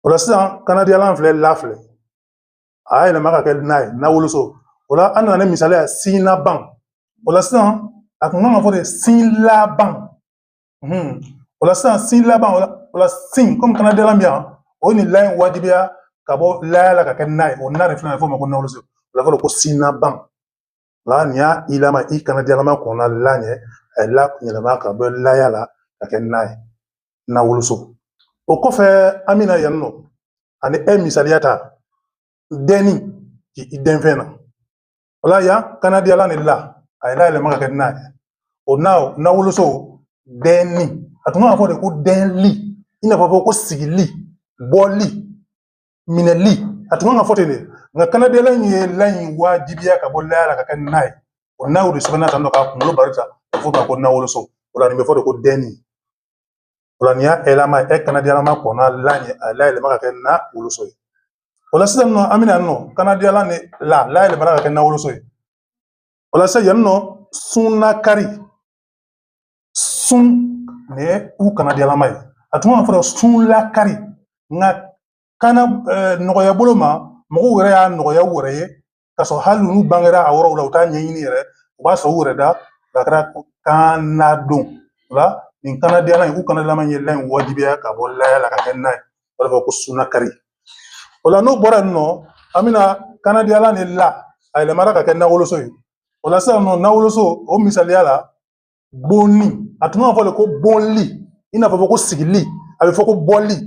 O la sisan, kanadiyalan filɛ, la filɛ, a y'a yɛlɛma ka kɛ na ye, na woloso. O la an nana ni misaliya ye, sin laban. O la sisan, a kun kan ka fɔ de sin laban. O la sisan, sin laban, o la sin, komi kanadiyalan bɛ yan, o ye nin la in wajibiya ka bɔ laya la ka kɛ na ye. O na de filɛ, a bɛ f'o ma ko nawoloso. O la fɔ ko sin laban. O la nin y'a i lama, i kanadiyalama kɔnna la ɲɛ, a ye la yɛlɛma ka bɔ laya la ka kɛ na ye, na woloso. O kɔfɛ, an bɛna yan nɔ ani e misaliya ta, dɛnni, k'i dɛn fɛn na. O la yan, kanadiyalan de la, a ye la yɛlɛma ka kɛ na ye. O na, na woloso, dɛnni, a tun kan ka fɔ de ko dɛnli, i n'a fɔ ko sigili, bɔli, minɛli, a tun kan ka fɔ ten de. Nka kanadiyalan in ye la in wajibiya ka bɔ laya la ka kɛ na ye. O na de sɛbɛnna tan tɔ k'a kunkolo bari ta, a bɛ fɔ o ma ko nawoloso. O la nin bɛ fɔ de ko dɛnni. O la nin y'a ɛlama ye, ɛ kanadiyalama kɔnna la ɲɛ, a ye la yɛlɛma ka kɛ na woloso ye. O la sisan nɔ, an bɛna yan nɔ, kanadiyalan ni la, la yɛlɛmana ka kɛ na woloso ye. O la sisan, yan nɔ, sunnakari, sun, nin ye u kanadiyalama ye. A tun kan ka fɔ sunlakari, nka kana nɔgɔya bolo ma, mɔgɔw yɛrɛ y'a nɔgɔya u yɛrɛ ye, ka sɔrɔ hali n'u bangera a yɔrɔw la, u t'a ɲɛɲini yɛrɛ, u b'a sɔrɔ u yɛrɛ da a kɛra kan nadon. O la nin kanadiyalan in, u kanadiyalama in ye la in wajibiya ka bɔ laya la ka kɛ na ye. O b'a fɔ ko sunnakari. O la n'o bɔra yen nɔ, an bɛna kanadiyalan ni la, a yɛlɛmara ka kɛ nawoloso ye. O la sisan nɔ, nawoloso, o misaliya la, bonni, a tun kan ka fɔ de ko bɔnli, i n'a fɔ ko sigili, a bɛ fɔ ko bɔli.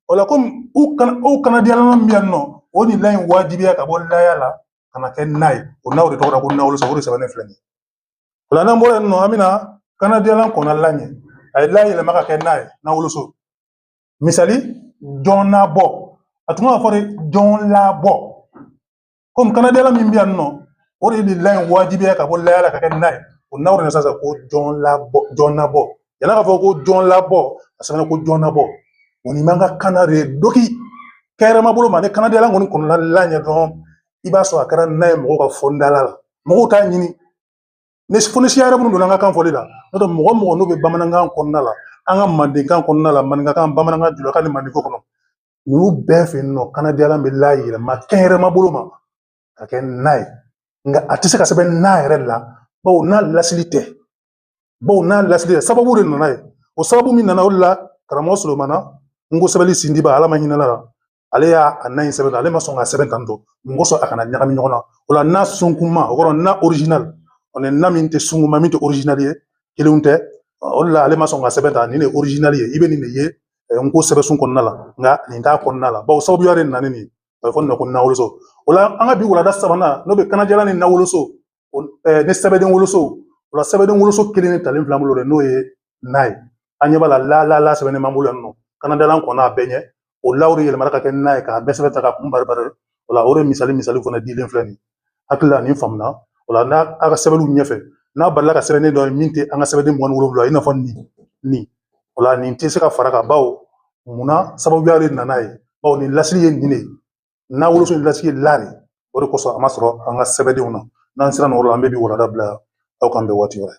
O la komi u kana o kanadiyalan min bɛ yan nɔ, o ni la in wajibiya ka bɔ laya la ka na kɛ na ye. O n'aw de tɔgɔ la ko nawoloso, o de sɛbɛnnen filɛ nin ye. O la n'an bɔra yen nɔ, an bɛna kanadiyalan kɔnna la ɲɛ, a ye la yɛlɛma ka kɛ na ye, nawoloso. Misali, jɔn nabɔ, a tun kan ka fɔ de jɔn labɔ. Komi kanadiyalan min bɛ yan nɔ, o de ye la in wajibiya ka bɔ laya la ka kɛ na ye. O n'aw de sisan ko jɔn labɔ, jɔn nabɔ. Yan'a ka fɔ ko jɔn labɔ, a sɛbɛnna ko jɔn nabɔ. O ni man ka kana de doki kɛrɛma bolo ma. Ni kanadiyalan kɔni kɔnɔna la ɲɛ dɔrɔn, i b'a sɔrɔ a kɛra na ye. Mɔgɔw ka fɔ la, mɔgɔw t'a ɲini ni fonisiya yɛrɛ minnu donna an ka kan fɔli la. N'o tɛ, mɔgɔ mɔgɔ n'u bɛ bamanankan kɔnɔna la, an ka mandenkan kɔnɔna la, maninkakan, bamanankan, julakan ni mandenko kɔnɔ, ninnu bɛɛ fɛ yen nɔ, kanadiyalan bɛ la yɛlɛma kɛnyɛrɛma bolo ma ka kɛ na ye. Nka a tɛ se ka sɛbɛn na yɛrɛ la, bawo n'a lasili tɛ, bawo n'a lasili tɛ, sababu de nana ye. O sababu min nana, o de la karamɔgɔ Solomana n ko sɛbɛnni sindiba, Ala ma hinɛ la, ale y'a a na in sɛbɛn, ale ma sɔn ka sɛbɛn tan tɔ. Mun kosɔn? A kana ɲagami ɲɔgɔn na. O la na sunkuma, o kɔrɔ na original, o ni na min tɛ sunkuma, min tɛ original ye, kelenw tɛ. O de la ale ma sɔn ka sɛbɛn ta. Nin de ye original ye, i bɛ nin de ye n ko sɛbɛn sun kɔnɔna la, nka nin t'a kɔnɔna la, bawo sababuya de nana ni nin ye. A bɛ fɔ nin ma ko nawoloso. O la an ka bi wulada sabanan, n'o bɛ kanajala ni nawoloso ni sɛbɛnden woloso. O la sɛbɛnden woloso kelen de talen filɛ an bolo dɛ, n'o ye na ye. An ɲɛ b'a la, la la la sɛbɛnnen b'an bolo yan nɔ, kanadalan kɔnɔ a bɛɛ ɲɛ. O law de yɛlɛmana ka kɛ na ye, k'a bɛɛ sɛbɛn ta ka kun bari bari. O la o de misali fana dilen filɛ nin ye. Hakili la nin faamuna. O la n'a a ka sɛbɛnniw ɲɛfɛ, n'a balila ka sɛbɛnnen dɔ ye min tɛ an ka sɛbɛnden 27, i n'a fɔ nin nin, o la nin tɛ se ka fara kan. Bawo munna? Sababuya de nana ye, bawo nin lasili ye nin de ye, n'a woloso ni lasili ye la de. O de kosɔn a ma sɔrɔ an ka sɛbɛndenw na. N'an sera nin yɔrɔ la, an bɛ bi walanda bila. Aw k'an bɛn waati wɛrɛ.